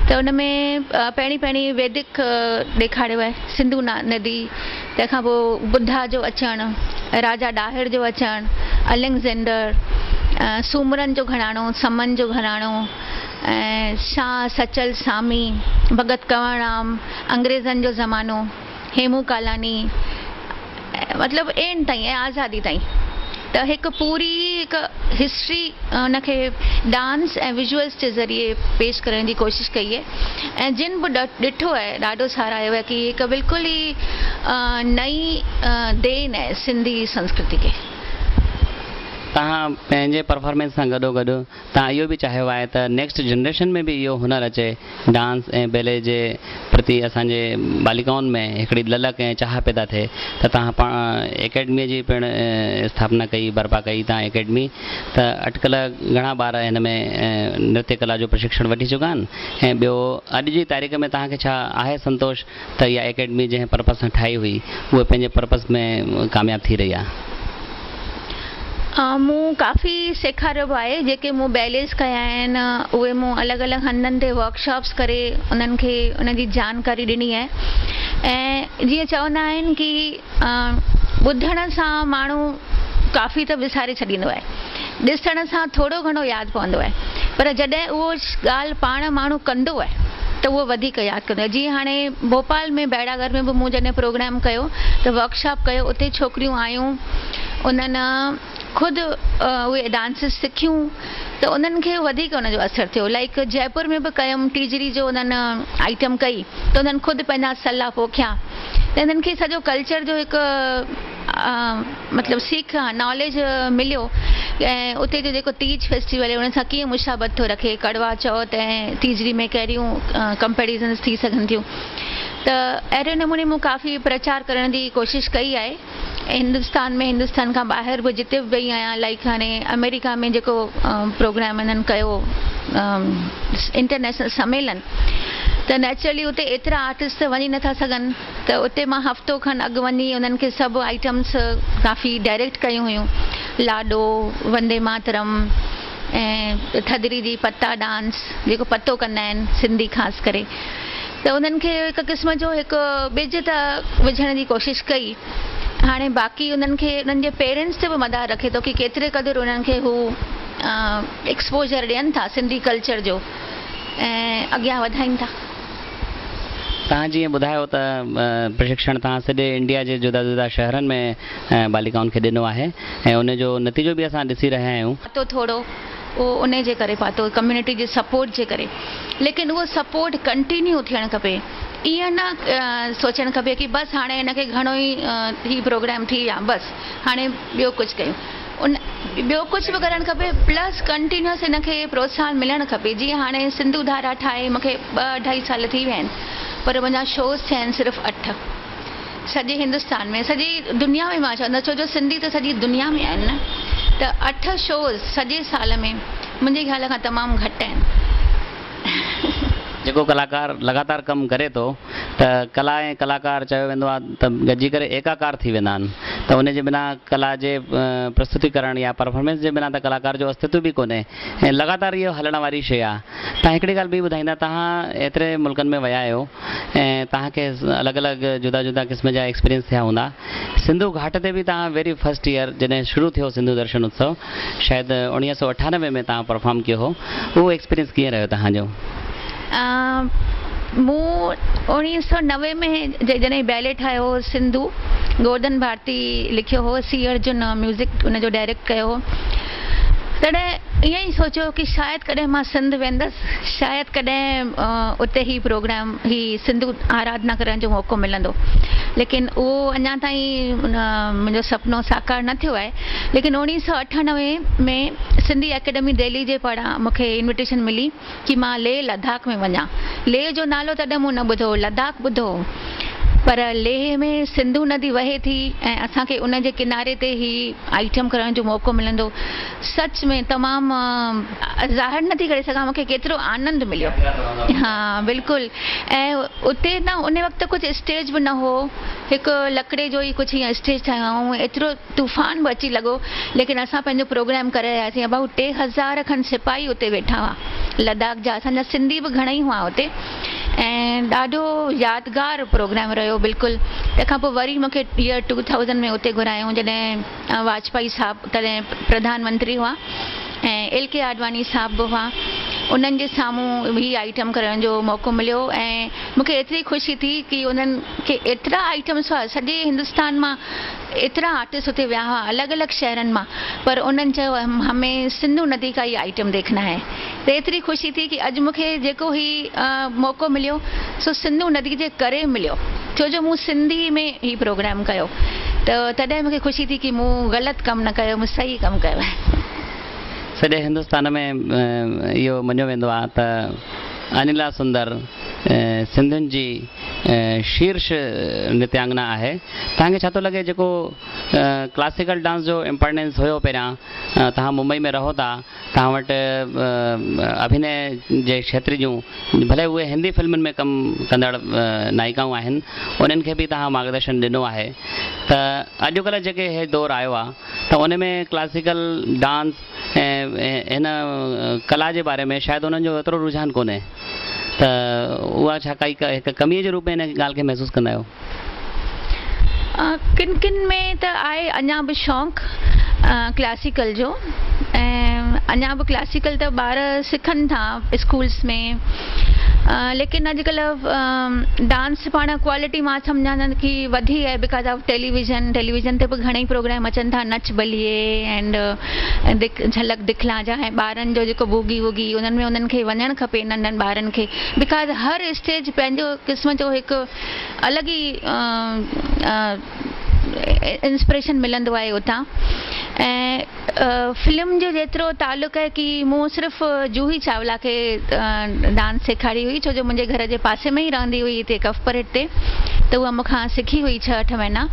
ته ان ۾ پهرين پهرين ويدڪ ڏيکاريو آهي سنڌو ندي تنهن کان پوء ٻڌا جو اچڻ، راجا ڏاهر جو اچڻ، اليگزينڊر، سومرن جو گهراڻو، سمن جو گهراڻو ۽ شاهه سچل سامي، ڀڳت ڪنور رام، انگريزن جو زمانو، هيمون ڪالاڻي مطلب اينڊ تائين ۽ آزادي تائين ته هڪ پوري هڪ هسٽري ان کي ڊانس ۽ ويزوئلس جي ذريعي پيش ڪرڻ جي ڪوشش ڪئي آهي ۽ جن به ڏٺو آهي ڏاڍو ساراهيو آهي ڪي هڪ بلڪل ئي نئين دين آهي سنڌي سنسڪرتي کي. توهان پنهنجي پرفارمنس سان گڏو گڏ توهان اهو به چاهيو آهي ته نيڪسٽ جنريشن ۾ به اهو هنر اچي، ڊانس ۽ بيلي جي پرتي اسان جي بالڪائن ۾ هڪڙي للڪ ۽ چاهه پيدا ٿئي ته توهان پاڻ اڪيڊميء جي پڻ اسٿاپنا ڪئي، برپا ڪئي توهان اڪيڊمي ته اٽڪل گهڻا ٻار هن ۾ نرتيه ڪلا جو پرشڪشڻ وٺي چڪا آهن ۽ ٻيو اڄ جي تاريخ ۾ توهان کي ڇا آهي سنتوش ته اها اڪيڊمي جنهن پرپز سان ٺاهي هئي اهي پنهنجي پرپز ۾ ڪامياب ٿي رهي آهي. مون ڪافي سيکاريو به آهي جيڪي مون بيليز ڪيا آهن اهي مون الڳ الڳ هنڌن تي ورڪشاپس ڪري انهن کي ان جي جانڪاري ڏني آهي ۽ جيئن چوندا آهن ڪي ٻڌڻ سان ماڻهو ڪافي ته وساري ڇڏيندو آهي ڏسڻ سان ٿورو گهڻو ياد پوندو آهي پر جڏهن اهو ڳالهه پاڻ ماڻهو ڪندو آهي ته اهو وڌيڪ ياد ڪندو آهي جيئن هاڻي ڀوپال ۾ بيڙاگر ۾ به مون جڏهن پروگرام ڪيو ته ورڪشاپ ڪيو اتي ڇوڪريون آيون انهن خود اهي ڊانسز سکيون ته انهن کي وڌيڪ ان جو اثر ٿيو لائيڪ جئپور ۾ به ڪيم ٽيجڙي جو انهن آئٽم ڪئي ته انهن خود پنهنجا سلا پوکيا ته انهن کي سڄو ڪلچر جو هڪ مطلب سيک ناليج مليو ۽ اتي جو جيڪو تيج فيسٽيول آهي ان سان ڪيئن مشابهت ٿو رکي ڪڙوا چوٿ ۽ ٽيجڙي ۾ ڪهڙيون ڪمپيريزنس ٿي سگهن ٿيون ته اهڙي نموني مون ڪافي پرچار ڪرڻ جي ڪوشش ڪئي آهي هندستان ۾ هندستان کان ٻاهر به جتي به وئي آهيان لائيڪ هاڻي آمريڪا ۾ جيڪو پروگرام هنن ڪيو انٽرنيشنل سميلن ته نيچرلي اتي ايترا آرٽسٽ ته وڃي نٿا سگهن ته اتي مان هفتو کن اڳ وڃي انهن کي سڀ آئٽمس ڪافي ڊائريڪٽ ڪيون هيون لاڏو، وندي ماترم ۽ ٿڌڙي جي پتا ڊانس جيڪو پتو ڪندا آهن سنڌي خاص ڪري ته انهن کي هڪ قسم جو هڪ ٻج ته وجهڻ جي ڪوشش ڪئي هاڻي باقي انهن کي انهن جي پيرنٽس تي به مدار رکي ٿو ڪي ڪيتري قدر انهن کي هو ايڪسپوزر ڏين ٿا سنڌي ڪلچر جو ۽ اڳيان وڌائين ٿا. توهان جيئن ٻڌايو ته پرشڪشڻ توهان سڄي انڊيا جي جدا جدا شهرن ۾ بالڪائن کي ڏنو آهي ۽ ان جو نتيجو به اسان ڏسي رهيا آهيون. پاتو ٿورو اهو انهي جي ڪري پاتو ڪميونٽي جي سپورٽ جي ڪري ليڪن اهو سپورٽ ڪنٽينيو ٿيڻ کپي ائين نه سوچڻ کپي ڪي بس هاڻي هن کي گهڻو ئي هي پروگرام ٿي ويا بس هاڻي ٻيو ڪجهه ڪيون ان ٻيو ڪجهه به ڪرڻ کپي پلس ڪنٽينيوس ان کي پروتساهن ملڻ کپي جيئن هاڻي سنڌو ڌارا ٺاهي مون کي ٻه اڍائي سال ٿي ويا آهن پر منهنجا شوز ٿيا آهن صرف اٺ سڄي هندستان ۾ سڄي دنيا ۾ مان چوندس ڇو جو سنڌي ته سڄي دنيا ۾ آهن نه ته اٺ شوز سڄي سال ۾ منهنجي خيال کان تمام گهٽ آهن. جيڪو ڪلاڪار لڳاتار ڪم ڪري ٿو ته ڪلا ۽ ڪلاڪار چيو ويندو آهي ته گڏجي ڪري ايڪاڪار ٿي ويندا آهن ته ان جي بنا ڪلا جي پرستتي ڪرڻ يا پرفارمنس جي بنا ته ڪلاڪار جو استتو به ڪونهي ۽ لڳاتار اهو هلڻ واري شيء آهي توهان هڪڙي ڳالهه ٻي ٻڌائيندا توهان ايتري ملڪن ۾ ويا آهيو ۽ توهان کي الڳ الڳ جدا جدا قسم جا ايڪسپيرينس ٿيا هوندا سنڌو گهاٽ تي به توهان ويري فرسٽ ايئر جڏهن شروع ٿيو سنڌو درشن اتسو شايد 1998 ۾ توهان پرفارم ڪيو هو اهو ايڪسپيرينس ڪيئن رهيو توهان جو؟ مون 1990 ۾ جڏهن بيلي ٺاهيو هو سنڌو گورڌن ڀارتي لکيو هو سي ارجن ميوزڪ ان جو ڊائريڪٽ ڪيو هو تڏهن ائين ئي سوچيو ڪي شايد ڪڏهن مان سنڌ ويندس شايد ڪڏهن اتي هي پروگرام هي سنڌو آراڌنا ڪرڻ جو موقعو ملندو ليڪن اهو اڃا تائين منهنجو سپنو ساڪار نه ٿيو آهي ليڪن 1998 ۾ سنڌي اڪيڊمي دهلي جي پاران مون کي انويٽيشن ملي ڪي مان ليهه لداخ ۾ وڃان ليهه جو نالو تڏهن مون نه ٻڌو هو لداخ ٻڌو هو. پر ليهه ۾ سنڌو ندي وهي ٿي ۽ اسان کي ان جي ڪناري تي هي آئٽم ڪرڻ جو موقعو ملندو سچ ۾ تمام ظاهر نٿي ڪري سگهان مون کي ڪيترو آنند مليو ها بلڪل ۽ اتي نه ان وقت ڪجهه اسٽيج به نه هو هڪ لڪڙي جو ئي ڪجهه ائين اسٽيج ٺاهيو هئائون ايترو طوفان به اچي لڳو ليڪن اسان پنهنجو پروگرام ڪري رهياسين ابائوٽ 3000 کن سپاهي اتي ويٺا هئا لداخ جا اسان جا سنڌي به گهڻئي هئا اتي ۽ ڏاڍو يادگار پروگرام رهيو بلڪل تنهن کان پوء وري مون کي ييئر ٽو ٿائوزنڊ ۾ اتي گهرايائون جڏهن واجپائي صاحب تڏهن پرڌان منتري هئا ۽ ايل ڪي آڏواڻي صاحب به هئا انهن جي سامهون هي آئٽم ڪرڻ جو موقعو مليو ۽ مون کي ايتري خوشي ٿي ڪي انهن کي ايترا آئٽمس هئا سڄي هندستان مان ايترا آرٽسٽ اتي ويا هئا الڳ الڳ شهرن مان پر انهن چيو همين سنڌو ندي ڪا هي آئٽم ديکنا هي ته ايتري خوشي ٿي ڪي اڄ مون کي جيڪو هي موقعو مليو سو سنڌو ندي جي ڪري مليو ڇو جو مون سنڌي ۾ هي پروگرام ڪيو ته تڏهن مون کي خوشي ٿي ڪي مون غلط ڪم نه ڪيو مون صحيح ڪم ڪيو آهي. سڄي هندستان ۾ اهو مڃيو ويندو آهي ته انيلا سندر سنڌين جي شيرش نرتيانگنا آهي. توهان کي ڇا ٿو لڳي جيڪو ڪلاسيڪل ڊانس جو امپارٽنس هيو پهريان توهان ممبئي ۾ رهو ٿا توهان وٽ اڀيني جي کيتر جون ڀلي اهي هندي فلمن ۾ ڪم ڪندڙ نائڪائون آهن انهن کي به توهان مارگدرشن ڏنو آهي ته اڄڪلهه جيڪي هي دور آيو آهي ته ان ۾ ڪلاسيڪل ڊانس ۽ هن ڪلا جي باري ۾ شايد انهن جو ايترو رجحان ڪونهي ته اها ڇا ڪائي هڪ ڪميء جي روپ ۾ هن ڳالهه کي محسوس ڪندا آهيو؟ ڪن ڪن ۾ ته آهي اڃا به شوق ڪلاسيڪل جو ۽ اڃا به ڪلاسيڪل ته ٻار سکن ٿا اسڪولس ۾ ليڪن اڄڪلهه ڊانس پاڻ ڪوالٽي مان سمجهان ٿي ڪي وڌي آهي because of television television تي به گهڻئي پروگرام اچن ٿا نچ بليي اينڊ جهلڪ دکلا جا ۽ ٻارن جو جيڪو بوگي ووگي انهن ۾ انهن کي وڃڻ کپي ننڍن ٻارن کي because هر اسٽيج پنهنجو قسم جو هڪ الڳ ئي انسپريشن ملندو آهي اتان ۽ فلم جو جيترو تعلق آهي ڪي مون صرف جوهي چاولا کي ڊانس سيکاري هئي ڇو جو منهنجي گهر جي پاسي ۾ ئي رهندي هئي هتي ڪف پريڊ تي ته اها مون کان سکي هئي ڇهه اٺ مهينا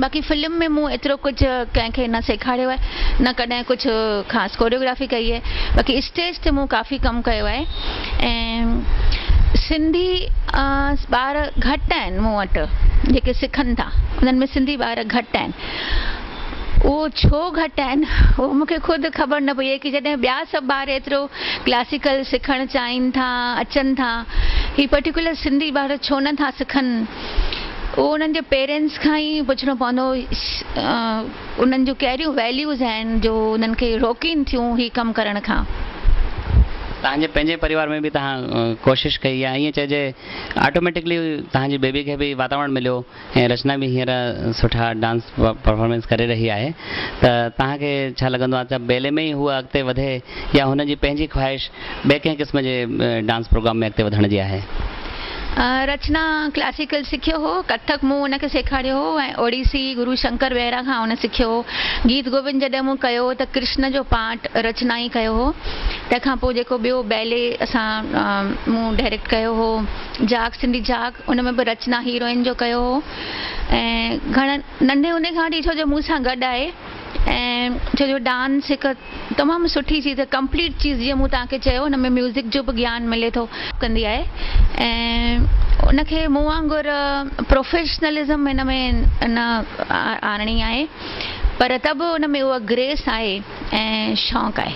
باقي فلم ۾ مون ايترو ڪجهه ڪنهن کي نه سيکاريو آهي نه ڪڏهن ڪجهه خاص ڪوريوگرافي ڪئي آهي باقي اسٽيج تي مون ڪافي ڪم ڪيو آهي ۽ سنڌي ٻار گهٽ آهن مون وٽ جيڪي سکن ٿا انهن ۾ سنڌي ٻار گهٽ آهن اهو ڇو گهٽ آهن اهو مون کي خود خبر نه پئي آهي ڪي جڏهن ٻيا سڀ ٻار ايترو ڪلاسيڪل سکڻ چاهين ٿا اچن ٿا هي پرٽيڪولر سنڌي ٻار ڇو نه ٿا سکن اهو انهن جي پيرنٽس کان ئي پڇڻو پوندو انهن جون ڪهڙيون ويليوز آهن جو انهن کي روڪين ٿيون هي ڪم ڪرڻ کان. توهان جي پنهنجي پريوار ۾ به توهان ڪوشش ڪئي يا ائين چئجي آٽوميٽڪلي توهان جي بيبي کي به واتاورڻ مليو ۽ رچنا به هينئر سٺا ڊانس پرفارمنس ڪري رهي آهي ته توهان کي ڇا لڳندو آهي ته بيلي ۾ ئي هوء اڳتي وڌي يا هن جي پنهنجي خواهش ٻئي ڪنهن قسم جي ڊانس پروگرام ۾ اڳتي وڌڻ جي آهي؟ رچنا ڪلاسيڪل سکيو هو، ڪٿڪ مون ان کي سيکاريو هو ۽ اوڙيسي گرو شنڪر بهرا کان ان سکيو هو. گيت گوبند جڏهن مون ڪيو ته ڪرشن جو پارٽ رچنا ئي ڪيو هو. تنهن کان پوء جيڪو ٻيو بيلي اسان مون ڊائريڪٽ ڪيو هو جاڳ سنڌي جاڳ ان ۾ به رچنا هيروئن جو ڪيو هو ۽ گهڻن ننڍي هوندي کان وٺي ڇو جو مون سان گڏ آهي ۽ ڇو جو ڊانس هڪ تمام سٺي چيز آهي ڪمپليٽ چيز جيئن مون توهان کي چيو ان ۾ ميوزڪ جو به گيان ملي ٿو. ڪندي آهي ۽ ان کي مون وانگر پروفيشنلزم هن ۾ نه آڻڻي آهي پر ته به ان ۾ اها گريس آهي ۽ شوق آهي.